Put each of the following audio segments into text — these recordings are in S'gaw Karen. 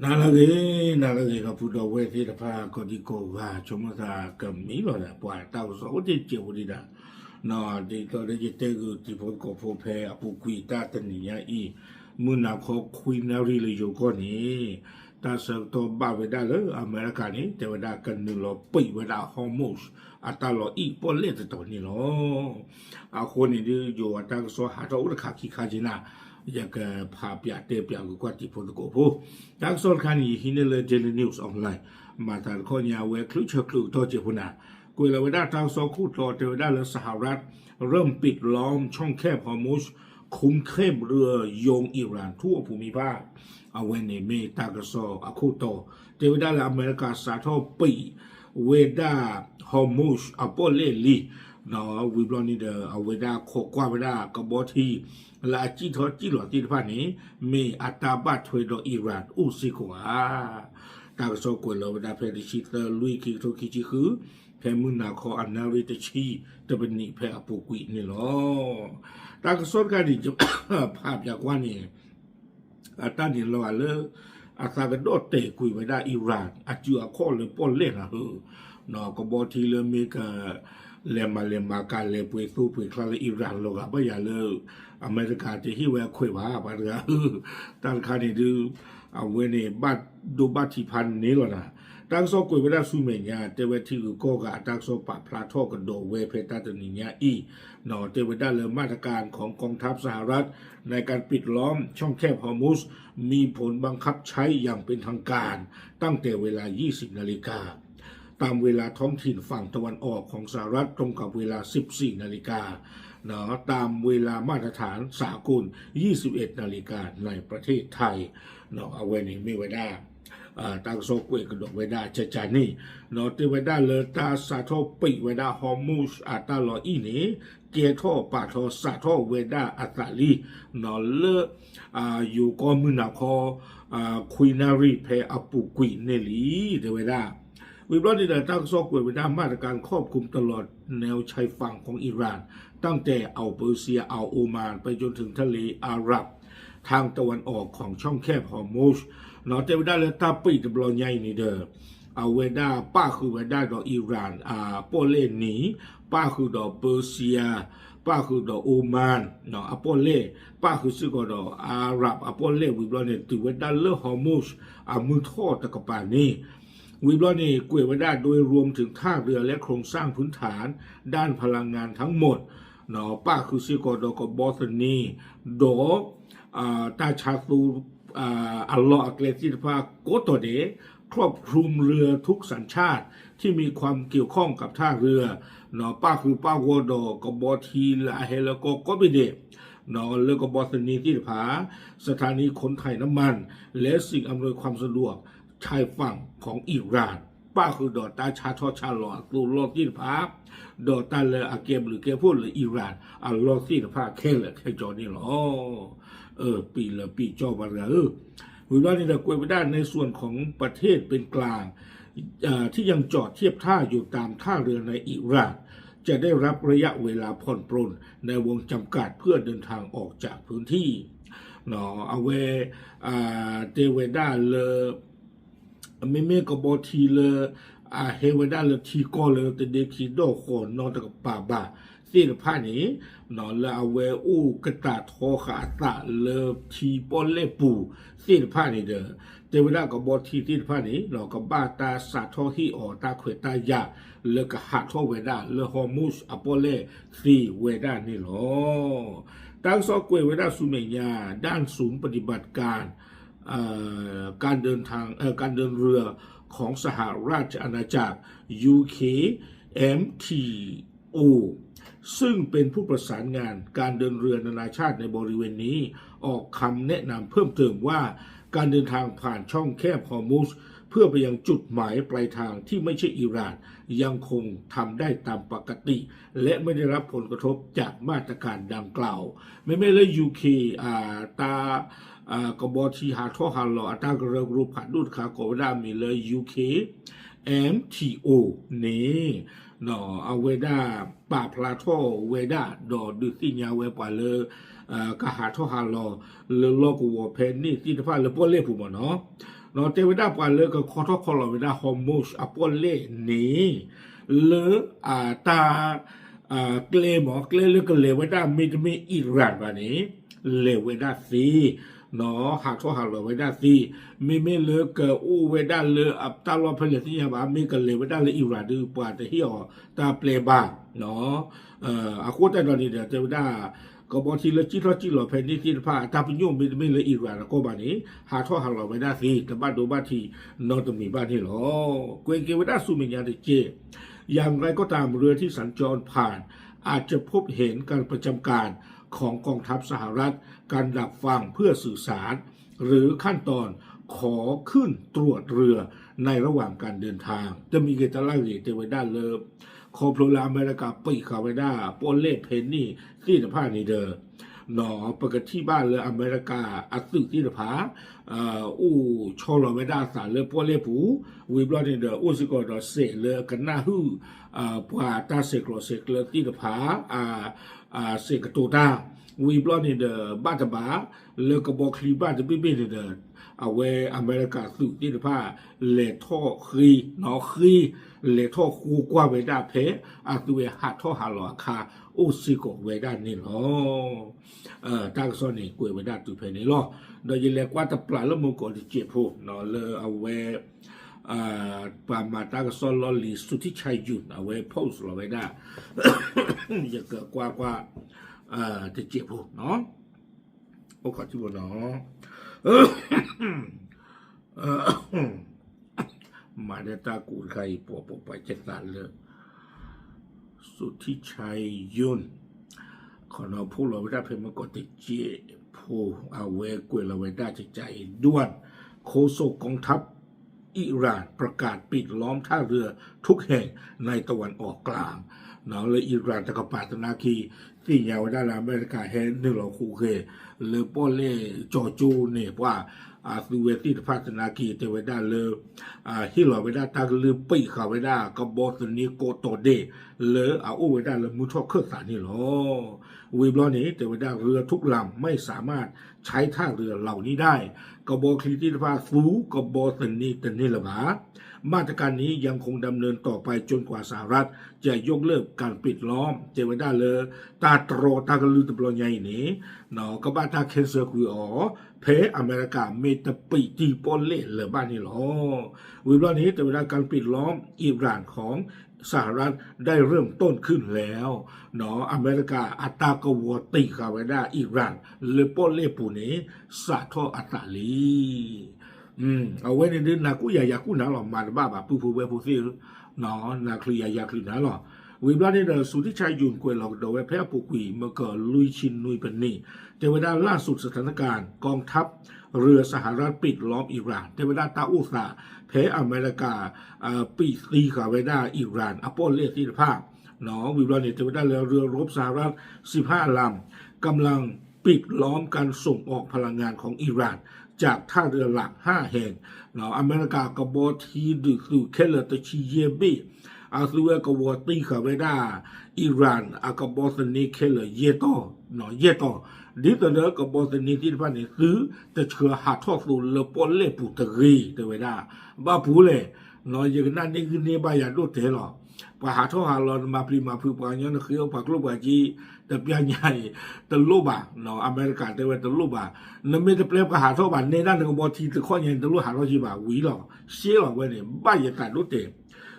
နၤလၢအဂ့ၤ, နၤလၢအဂ့ၤ ဒီပုၢ်ဒီဝဲၢ်သ့ၣ်တဖၣ် ကိးဒံကိးဂၤ ဆိကမိၣ်သးကမံလီၤဒီး ပှၤတၢ်ကစီၣ်အိၣ်တ့ၢ်စဲးဖိဒံးဒၣ်, ဒ်သိးလၢယတဲဂုာ်တံၤဖိသကိးဖိဖဲအပူၤကွံာ်တၢ်တနံၤညါအံၤ, မုၢ်နၤခီခွံနၣ်ရံၣ်လၢယိၤကီၢ်န့ၣ် တၢ်ဆၢကတီၢ်ဘၣ်ဝဲဒၣ်လၢအမဲရကၤန့ၣ် တဲဝဲဒၣ်ကနုာ်လီၤပံာ်ဝဲဒၣ် Hormuz အတၢ်လီၤအံၣ်ပီၣ်လဲၣ်တတီၤန့ၣ်လီၤ. အဃိန့ၣ်ဒုး ယိၤအတၢ်ကစီၣ်ဟးထီၣ်အိၣ်တခါခံခါက့ၤနၤ, ယကဖးပၠးတဲပၠးဂ့ၤကွၢ်တံၤဖိသကိးဖိ, တၢ်ကစီၣ်တခါန့ၣ် ယဟံးန့ၢ်လၢ Daily News Online မၤသးတခီညါ အဝဲချုးဆၢချုးကတီၢ်စဲးဖိနၤ, ကွဲးလီၤဝဲဒၣ်တၢ်ကစီၣ်ခိၣ်တီတဲဝဲဒၣ်လၢ สหรัฐเริ่มปิดล้อมช่องแคบฮอร์มุซ คุมเข้มเรือโยงอิหร่านทั่วภูมิภาค အဝဲန့ၣ်မ့ၢ်တၢ်ကစီၣ်အခိၣ်တီ, တဲဝဲဒၣ်လၢအမဲရကၤစးထီၣ်ပံာ်ဝဲဒၣ် Hormuz အပီၣ်လဲၣ်လံ, ဝံၤဘျီန့ၣ်ဒီး အဝဲဒၣ်ခိးကွၢ်ဝဲဒၣ်ကဘီထံ လၢအစံၣ်ထီၣ်စံၣ်လီၤသ့ၣ်တဖၣ်န့ၣ် မ့ၢ်အတၢ်ဘၣ်ထွဲဒီးအံရၣ်အိၣ်စ့ၢ်ကီးဧါ. တၢ်ကစီၣ်ကွဲးလီၤဝဲဒၣ်ဖဲတဆံသၢလွံၢ်ခံကထိခံဆံဃု, ဖဲမုၢ်နၤခီအနၣ်ရံၣ်တဆံတပနံးဖဲအပူၤကွံာ်န့ၣ်လီၤ. တၢ်ကစီၣ်တခါန့ၣ် ဖးပၠးကွၢ်န့ၣ် အတၢ်န့ၣ်လီၤဂာ်လၢ အသးကဒီၣ်တဲာ်ကွံာ်ဝဲဒၣ်အံရၣ် အစုအခီၣ်လၢပီၣ်လဲၣ်နၤဧၢ, ကဘီထံလၢမ့ၢ်က လဲၤမၤလဲၤမၤကၤလဲၤပှ့ၤသိပှ့ၤချါလၢအံရၣ်လီၤဂာ်ဘၣ်ယၤလၢ အမဲရကၤတဟ့ၣ်ဝဲအခွဲးဘၣ် ပှၤတဂၤဧၢ, တၢ်တခါန့ၣ်ဒုး အဝဲန့ၣ်ဘၣ်ဒိဘၣ်ထံးဖးန့ၣ်လီၤနၤ. တၢ်ကစီၣ်ကွဲးဝဲဒၣ်ဆူမဲာ်ညါ တဲဝဲထံဂုၤကီၢ်ဂၤအတၢ်ကစီၣ်ပာ်ဖျါထီၣ်ကဒီးဝဲဖဲတၢ်တနံၤညါအံၤ, တဲဝဲဒၣ်လၢ มาตรการของกองทัพสหรัฐในการปิดล้อมช่องแคบฮอร์มุซมีผลบังคับใช้อย่างเป็นทางการตั้งแต่เวลายี่สิบนาฬิกา ตามเวลาท้องถิ่นฝั่งตะวันออกของสหรัฐตรงกับเวลาสิบสี่นาฬิกา เนาะ ตามเวลามาตรฐานสากลยี่สิบเอ็ดนาฬิกาในประเทศไทย เนาะ အဝဲန့ၣ်မ့ၢ်ဝဲဒၣ် တၢ်ကစီၣ်ကွဲးကဒီးဝဲဒၣ်ကကန့ၣ် เนาะ တဲဝဲဒၣ်လၢတၢ်စးထီၣ်ပံာ်ဝဲဒၣ် Hormuz အတၢ်လီၤအံၣ်န့ၣ် ကဲထီၣ်ပာ်ထီၣ်စးထီၣ်ဝဲဒၣ်အသးလံ เนาะ လၢ ယိၤကီၢ်မုၢ်နၤခီ ခွံနၣ်ရံၣ်ဖဲအပူၤကွံာ်န့ၣ်လံ တဲဝဲဒၣ်. ဝံၤဘျီန့ၣ်ဒီး တၢ်ကစီၣ်ကွဲးဝဲဒၣ် มาตรการควบคุมตลอดแนวชายฝั่งของอิหร่าน ตั้งแต่อ่าวเปอร์เซีย อ่าวโอมาน ไปจนถึงทะเลอาหรับทางตะวันออกของช่องแคบฮอร์มุซ เนาะ တဲဝဲဒၣ်လၢတၢ်ပံာ်တဘျီညါအံၤန့ၣ်ဒီး အဝဲဒၣ်ပၣ်ဃုာ်ဝဲဒၣ်ဒီးအံရၣ် အပီၣ်လဲၣ်နံၤ, ပၣ်ဃုာ်ဒီးပၢစံယါ, ပၣ်ဃုာ်ဒီးအိမၢၣ် အပီၣ်လဲၣ်, ပၣ်ဃုာ်စ့ၢ်ကီးဒီးအၤရပ်အပီၣ်လဲၣ် ဝံၤဘျီန့ၣ် တုၤဝဲဒၣ်လၢ Hormuz အမုၢ်ထီၣ်တကပၤန့ၣ် ဝံၤဘျီန့ၣ် ကွဲးဝဲဒၣ် โดยรวมถึงท่าเรือและโครงสร้างพื้นฐานด้านพลังงานทั้งหมด ပၣ်ဃုာ်စ့ၢ်ကီးဒီးကဘီသန့ ဒီး တၢ်ဆါသိ အလီၢ်အကျဲသ့ၣ်တဖၣ်ကိးတီၤဒဲး ครอบคลุมเรือทุกสัญชาติที่มีความเกี่ยวข้องกับท่าเรือ ပၣ်ဃုာ်ပၣ်ဂီၢ်ဒီးကဘီထံလၢအဟဲလၢကီၢ်ကိးဘ့ၣ်ဒဲး လၢကဘီသန့သ့ၣ်တဖၣ် สถานีขนถ่ายน้ำมัน และสิ่งอำนวยความสะดวกชายฝั่งของอิหร่าน ပၣ်ဃုာ်ဒီးတၢ်ဆါထီၣ်ဆါလီၤအသိးလီၢ်သ့ၣ်တဖၣ် ဒီးတၢ်လၢအကဲဘျုးကဲဖှိၣ်လၢအံရၣ်အလီၢ်သ့ၣ်တဖၣ်ခဲလၢာ်ခဲဆ့န့ၣ်လီၤ. ပံာ်လၢပံာ်ကၠီပှၤတဂၤဧၢ, ဝံၤဘျီန့ၣ်ဒီး ကွဲးဝဲဒၣ် ในส่วนของประเทศเป็นกลาง ที่ยังจอดเทียบท่าอยู่ตามท่าเรือในอิหร่าน จะได้รับระยะเวลาผ่อนปรนในวงจำกัดเพื่อเดินทางออกจากพื้นที่ အဝဲ တဲဝဲဒၣ်လၢ မ့မ့ၢ်ကဘီထံလၢ အဟဲဝဲဒၣ်လၢထံကီၢ်လၢတဒ့ခံဒီၣ်ဃီၤနီတကပၤဘၣ်သ့ၣ်တဖၣ်န့ၣ် လၢအဝဲအိၣ်ကတၢၢ်ထီဃာ်အသးလၢထံပီၣ်လဲၣ်ပူၤသ့ၣ်တဖၣ်န့ၣ်ဒီး တဲဝဲဒၣ်ကဘီထံသ့ၣ်တဖၣ်န့ၣ် ကဘၣ်တၢ်စးထီၣ်ဟ့ၣ်အီၤတၢ်ခွဲးတၢ်ယာ်လၢကဟးထီၣ်ဝဲဒၣ်လၢ Hormuz အပီၣ်လဲၣ်သ့ဝဲဒၣ်န့ၣ်လီၤ. တၢ်ကစီၣ်ကွဲးဝဲဒၣ်ဆူမဲာ်ညါ ด้านศูนย์ปฏิบัติการ เอ่อ การเดินทาง เอ่อ การเดินเรือของสหราชอาณาจักร ยูเคเอ็มทีโอ ซึ่งเป็นผู้ประสานงานการเดินเรือนานาชาติในบริเวณนี้ ออกคำแนะนำเพิ่มเติมว่า การเดินทางผ่านช่องแคบฮอร์มุซ เพื่อไปยังจุดหมายปลายทางที่ไม่ใช่อิหร่าน ยังคงทำได้ตามปกติ และไม่ได้รับผลกระทบจากมาตรการดังกล่าว မ့မ့ၢ်လၢ ယူၣ်ခ့ၣ် တၢ် ကဘီထံဟးထီၣ်ဟးလီၤအတၢ်ကရၢကရိဖးဒိၣ်တခါ ကိးဝဲဒၣ်အမံၤလၢ ယူၣ်ခ့ၣ် အမ်ထံၣ်အိၣ် န့ၣ် အဝဲဒၣ်ပာ်ဖျါထီၣ်ဝဲဒၣ် ဒီးဒုးသ့ၣ်ညါဝဲပှၤလၢ ကဟးထီၣ်ဟးလီၤလၢလီၢ်ကဝီၤဖဲန့ၣ်သ့ၣ်တဖၣ်လၢပီၣ်လဲၣ်ပူၤမ့ၢ်နီၤ တဲဝဲဒၣ်ပှၤလၢကခီထီၣ်ခီလီၤဝဲဒၣ် Hormuz အပီၣ်လဲၣ်န့ၣ် လၢ အတၢ် ကျဲမ့ၢ် ကျဲလၢကလဲၤဝဲဒၣ် မ့တမ့ၢ် Iran ဘၣ်န့ၣ် လဲၤဝဲဒၣ်သ့, ဟးထီၣ်ဟးလီၤဝဲဒၣ်သ့, မ့မ့ၢ်လၢကအိၣ်ဝဲဒၣ်လၢအတၢ်လီၢ်ဖဲလဲၣ်သ့ၣ်ညါဘၣ်, မ့ၢ်ကလဲၤဝဲဒၣ်လၢ Iran ဒီး ပှၤတဟ့ၣ်အီၤတၢ်ပျဲဘၣ်. အဃိသတးဒီးန့ၣ်ဒီး တဲဝဲဒၣ် ကဘီထံလၢကံၣ်ထီၣ်ကံၣ်လီၤဖဲန့ၣ်သ့ၣ်တဖၣ် အတၢ်ပညိၣ်မ့တမ့ၢ်လၢ Iran အကီၢ်ဘၣ်န့ၣ် ဟးထီၣ်ဟးလီၤဝဲဒၣ်သ့ တဘၣ်ဒိဘၣ်ထံးနီတမံၤဘၣ်န့ၣ်လီၤ. ကွဲးက့ၤဝဲဒၢ်ဆူမဲာ်ညါတက့ၢ်. อย่างไรก็ตาม เรือที่สัญจรผ่าน อาจจะพบเห็นการประจำการ ของกองทัพสหรัฐ การดักฟังเพื่อสื่อสาร หรือขั้นตอนขอขึ้นตรวจเรือในระหว่างการเดินทาง တမံၤဂ့ၤတလၢ်ဂ့ၤ တဲဝဲဒၣ်လၢ ခီဖျိလၢအမဲရကၤပံးဃာ်ဝဲဒၣ် ပီၣ်လဲၣ်ဖဲန့ၣ်သ့ၣ်တဖၣ်န့ၣ်ဒီး ပကထံၣ်ဘၣ်လၢအမဲရကၤအသုးသ့ၣ်တဖၣ် အိၣ်ဆီလီၤဝဲဒၣ်အသးလၢပီၣ်လဲၣ်ပူၤ, ဝံၤဘျီန့ၣ်ဒီး အိၣ်စ့ၢ်ကီးဒီးစဲးလၢကနၢ်ဟုၣ် ပှၤတၢ်ဆဲးကျိးဆဲးကျၢသ့ၣ်တဖၣ် စဲးကတိၤတၢ်, ဝံၤဘျီန့ၣ်ဒီး ဘၣ်တဘၣ် လၢကဘီချံဘၣ်တဘ့ၣ်ဘ့ၣ်န့ၣ်ဒီး အဝဲအမဲရကၤသုးသ့ၣ်တဖၣ် လဲၤထီၣ်ဃ့ နီၣ်ဃ့ လဲၤထီၣ်ဃိကွၢ်ဝဲဒၣ်ဖဲ အသုဝဲဟးထီၣ်ဟးလီၤအခါ အိၣ်စ့ၢ်ကီးဝဲဒၣ်န့ၣ်လီၤ. တၢ်ကစီၣ်န့ၣ်ကွဲးဝဲဒၣ်တုၤဖဲန့ၣ်လီၤ. ဒီးယလဲၤကွၢ်တပျၢ်လၢမုၢ်ကီးတစဲးဖိ လၢအဝဲ ပှၤမၤတၢ်ကစီၣ်လီၢ်လံၤ Suthik Chayyoun အဝဲ post လီၤဝဲဒၣ် ယကကွၢ်ကွၢ် တစဲးဖိ အိၣ်ခိးထံဖိနီၤ မၤဒီးတၢ်ကူးတခါအံၤ ပှၤပှၤပှၤကသးလၢ Suthik Chayyoun ခီနီၤ post လီၤဝဲဒၣ်ဖဲမုၢ်ကီးတစဲးဖိ အဝဲကွဲးလီၤဝဲဒၣ်ကကါအံၤ ด่วน โฆษกกองทัพอิหร่านประกาศปิดล้อมท่าเรือทุกแห่งในตะวันออกกลาง လၢ Iran တကပၤသနာ်က့ သ့ၣ်ညါဝဲဒၣ်လၢအမဲရကၤဟဲနုာ်လီၤဃုာ်ဃဲၤ လၢပီၣ်လဲၣ်ကၠီကၠိန့ၣ် ပှၤအသုဝဲသ့ၣ်တဖၣ်သနာ်က့ တဲဝဲဒၣ်လၢ ဟ့ၣ်လီၤဝဲဒၣ်တၢ်ကလုၢ်ပံးဃာ်ဝဲဒၣ် ကဘီသန့ကိးတီၤဒဲး လၢအအိၣ်ဝဲဒၣ်လၢမုၢ်ထီၣ်ခၢၣ်သးန့ၣ်လီၤ. ဝံၤဘျီန့ၣ် တဲဝဲဒၣ် เรือทุกลำไม่สามารถใช้ท่าเรือเหล่านี้ได้ ကဘီချံသ့ၣ်တဖၣ်သူကဘီသန့တန့ၢ်လၢၤဘၣ်. มาตรการนี้ยังคงดำเนินต่อไปจนกว่าสหรัฐจะยกเลิกการปิดล้อม တဲဝဲဒၣ်လၢ တၢ်တြီတၢ်ကလုၢ်တဘျီညါအံၤန့ၣ် ကဘၣ်တၢ် cancel ကွံာ်အီၤ ဖဲအမဲရကၤမ့ၢ်တပံးတံၢ်ပီၣ်လဲၣ်လၢၤဘၣ်န့ၣ်လီၤ. ဝံၤဘျီန့ၣ် တဲဝဲဒၣ် การปิดล้อมอิหร่านของสหรัฐได้เริ่มต้นขึ้นแล้ว အမဲရကၤအတၢ်ကဝီၤတံာ်ဃာ်ဝဲဒၣ် Iran လၢပီၣ်လဲၣ်ပူၤန့ၣ် စးထီၣ်အသးလံ. အဝဲန့ၣ်ဒုး နၤကူၣ်ယၤယၤကူၣ်နၤလီၤ မၤတဘၣ်ဘၣ် ပုၢ်ဖိဝဲၢ်ဖိသ့ၣ်ဧၢ, နၤချုးယၤယၤချုးနၤလီၤ. ဝံၤဘျီန့ၣ်ဒီး Suthik Chayyoun ကွဲးလီၤကဒီးဝဲဖဲအပူၤကွံာ်မုၢ်ကီးလွံၢ်ဆံနွံပနံး တဲဝဲဒၣ် ล่าสุดสถานการณ์กองทัพเรือสหรัฐปิดล้อมอิหร่าน တဲဝဲဒၣ်တၢ်အိၣ်သး ဖဲအမဲရကၤ ပံးသံဃာ်ဝဲဒၣ် Iran အပီၣ်လဲၣ်သ့ၣ်တဖၣ် ဝံၤဘျီန့ၣ် တဲဝဲဒၣ်လၢ เรือรบสหรัฐสิบห้าลำกำลังปิดล้อมการส่งออกพลังงานของอิหร่านจากท่าเรือหลักห้าแห่ง အမဲရကၤကဘီထံဒုးသုးခဲလၢာ်တဆံယဲၢ်ဘ့ၣ် အသုဝဲကဝီၤတံာ်ဃာ်ဝဲဒၣ် Iran အကဘီသန့ခဲလၢာ်ယဲၢ်တီၤ ယဲၢ်တီၤ ဒ်သိးဒီးကဘီသန့သ့ၣ်တဖၣ်န့ၣ် သုတဆှၢဟးထီၣ်သိးလၢပီၣ်လဲၣ်ပူၤတဂ့ၤ တဲဝဲဒၣ်. ဘၣ်ပူၤလဲၣ် ယကနၣ်န့ၢ်ဂံၢ်န့ၢ်ဘါယၤဒိၣ်တဲာ်လီၤ. ပှၤဟးထီၣ်ဟးလီၤ နမၤပျံၤမၤဖုးပှၤကညီ နဃ့အီၣ်ပှၤကျိၣ်ပှၤစ့ တပျၢ်ညါအံၤ တလိၣ်ဘၣ်, အမဲရကၤတဲဝဲတလိၣ်ဘၣ်. နမ့ၢ်တပျဲပှၤဟးထီၣ်ဘၣ် နဲဒၣ်နကဘီထံတခီညါန့ၣ် တလိၣ်ဟးထီၣ်က့ၤဘၣ် ဝံၤလီၤ ရှဲလီၤဝဲန့ၣ် ဘၣ်ယသးဒိၣ်တဲာ်.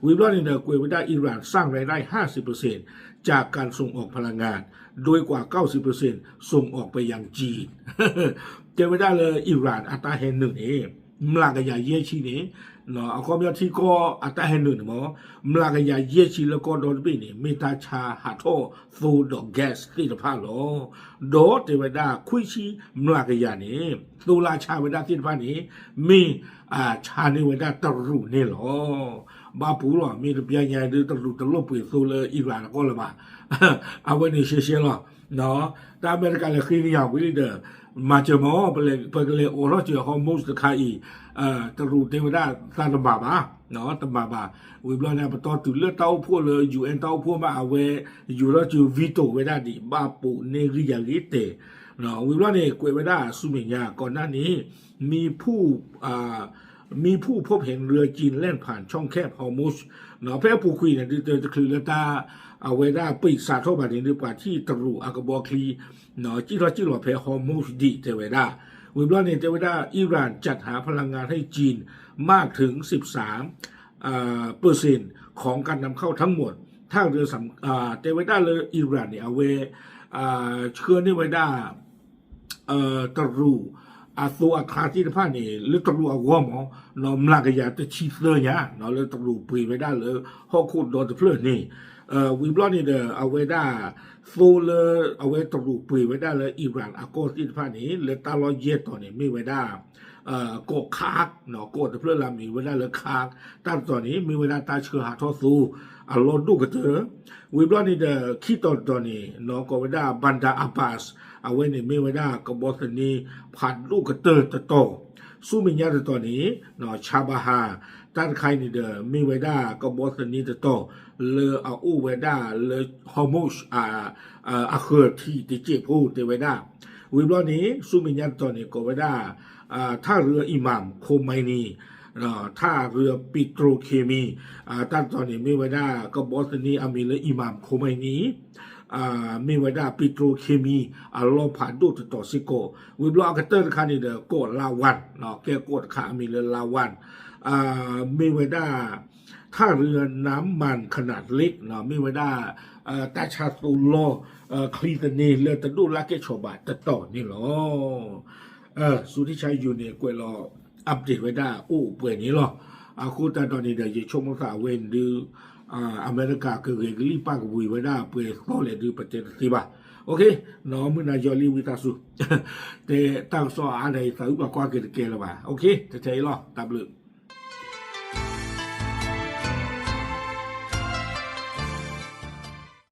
ဝံၤဘျီန့ၣ်ဒီး ကွဲးဝဲဒၣ် อิหร่านสร้างรายได้ห้าสิบเปอร์เซ็นต์จากการส่งออกพลังงาน โดยกว่าเก้าสิบเปอร์เซ็นต์ส่งออกไปยังจีน တဲဝဲဒၣ်လၢ Iran အတၢ်ဟဲနုာ်န့ၣ် မျးကယၤယဲၢ်ဆံန့ၣ် အခီပညီထံကီၢ်အတၢ်ဟဲနုာ်န့ၣ်မ့ၢ် မျးကယၤယဲၢ်ဆံလၢကီၢ်ဒီတဘ့ၣ်န့ၣ် မ့ၢ်တၢ်ဆါဟးထီၣ်သိဒီး gas သ့ၣ်တဖၣ်လီၤ. ဒီးတဲဝဲဒၣ်ခွံဆံမျးကယၤန့ၣ် သိလါဆါဝဲဒၣ်သ့ၣ်တဖၣ်န့ၣ် မ့ၢ်ဆါန့ၢ်ဝဲဒၣ်တရူးန့ၣ်လီၤ. ဘၣ်ပူၤလီၤ မ့ၢ်တပျၢ်ညါဒုး တရူးတလိၣ်ပှ့ၤသိလၢ Iran အကီၢ်လၢၤဘၣ်. အဝဲန့ၣ်ရှဲရှဲလီၤ. တၢ်အမဲရကၤလဲၤဃ့ကညးဝံၤလံဒီး မၤစၢၤမ့ၢ် ပကလဲၤအိးထီၣ်စၢၤ Hormuz တခါအံၤ တရူးတဲဝဲဒၣ်သးတမၤဘၣ်, တမၤဘၣ်. ဝံၤဘျီန့ၣ် ပတီၢ်တုၤလၢတၢ်အိၣ်ဖှိၣ်လၢ ယူၣ်အ့ၣ် တၢ်အိၣ်ဖှိၣ်မး အဝဲယူၤထီၣ်စၢၤ veto ဝဲဒၣ်ဒံး ဘၣ်ပူၤန့ၢ်ဂံၢ်ယၤဂ့ၤတဲာ်. ဝံၤဘျီန့ၣ် ကွဲးဝဲဒၣ်ဆူမဲာ်ညါ ကီးနၢ်န့ၣ် မံၤဖုၣ် အ มีผู้พบเห็นเรือจีนแล่นผ่านช่องแคบฮอร์มุซ ဖဲအပူၤကွံာ်န့ၣ် ဒုးတချုးလၢတၢ် အဝဲဒၣ်ပံးစးထီၣ်ဘၣ်န့ၣ် ဒုးပှၤထံၣ်တရူးအကဘီချံ ကံၣ်ထီၣ်ကံၣ်လီၤဖဲ Hormuz ဒံး တဲဝဲဒၣ်. ဝံၤဘျီန့ၣ် တဲဝဲဒၣ် อิหร่านจัดหาพลังงานให้จีนมากถึงสิบสามเปอร์เซ็นต์ของการนำเข้าทั้งหมด ท่าเรือสำ တဲဝဲဒၣ်လၢ อิหร่าน န့ၣ် အဝဲ ဆှၢန့ၢ်ဝဲဒၣ် တရူး အသိအထါသ့ၣ်တဖၣ်န့ၣ် လၢတရူးအဂီၢ်မး နီၢ်မျးကယၤတဆံသၢညါ လၢတရူးပှ့ၤဝဲဒၣ်လၢဟီၣ်ခိၣ်ဒီတဖျၢၣ်န့ၣ် ဝံၤဘျီန့ၣ်ဒီး အဝဲဒၣ် သိလၢ အဝဲတရူးပှ့ၤဝဲဒၣ်လၢ อิหร่าน အကီၢ်သ့ၣ်တဖၣ်န့ၣ် လၢတၢ်လီၢ်ယဲၢ်တီၤန့ၣ် မ့ၢ်ဝဲဒၣ် ကီၢ် Kursk နီၢ် ကီၢ်တဖျၢၣ်လၢအမံၤဝဲဒၣ်လၢ Kursk တၢ်တတီၤန့ၣ် မ့ၢ်ဝဲဒၣ်တၢ်ဆှၢဟးထီၣ်သိ အလီၢ်ဒိၣ်ကတၢၢ် ဝံၤဘျီန့ၣ်ဒီး ခံတီၤတတီၤန့ၣ် နီၢ် ကိးဝဲဒၣ် Bandar Abbas အဝဲန့ၣ်မ့ၢ်ဝဲဒၣ်ကဘီသန့ဖးဒိၣ်ကတၢၢ်တတီၤ ဆူမဲာ်ညါတတီၤန့ၣ် Chabahar တၢ်တခါအံၤန့ၣ်ဒီး မ့ၢ်ဝဲဒၣ်ကဘီသန့တတီၤ လၢအအိၣ်ဝဲဒၣ်လၢ Hormuz အဃၢၤထံးတစဲးဖိ တဲဝဲဒၣ်. ဝံၤဘျီန့ၣ် ဆူမဲာ်ညါတတီၤန့ၣ် ကိးဝဲဒၣ် ท่าเรืออิหม่ามโคเมนี ท่าเรือปิโตรเคมี တၢ်တတီၤန့ၣ် မ့ၢ်ဝဲဒၣ်ကဘီသန့အမံၤလၢ อิหม่ามโคเมนี မ့ၢ်ဝဲဒၣ် ปิโตรเคมี အလီၢ်ဖးဒိၣ်တတီၤစ့ၢ်ကီး ဝံၤဘျီအကတၢၢ်တခါန့ၣ်ဒီး ကီၢ် Lawan နီၢ် ကဲ ကီၢ်တခါအမံၤလၢ Lawan မ့ၢ်ဝဲဒၣ် ท่าเรือน้ำมันขนาดเล็ก နီၢ် မ့ၢ်ဝဲဒၣ် တၢ်ဆါသိလီၢ် ချံသန့လၢတဒိၣ်လၢကဲဆီၣ်ဘၣ်တတီၤန့ၣ်လီၤ. စူၤထံဆါယူၤန့ၣ် ကွဲးလီၤ update ဝဲဒၣ်အိၣ်ပှဲၤန့ၣ်လီၤ. အဃိသတးဒီးန့ၣ်ဒီး ယဆိကမိၣ်သးအဝဲန့ၣ်ဒုး အမဲရကၤကဂဲၤကလံၣ်ပာ်ကဝံၤဝဲဒၣ်ပှဲၤသီလဲၣ်ဒုး ပတဲတသ့ဘၣ်. နီၢ် မုၢ်နၤယီၤလံဝံသးစူၤ တဲတၢ်ကစီၣ်အါဒၣ်အံၤ သးအုၣ်ပှၤကွၢ်က့ၤတကဲလၢၤဘၣ်. ထဲအံၤလီၤ တၢ်ဘျုး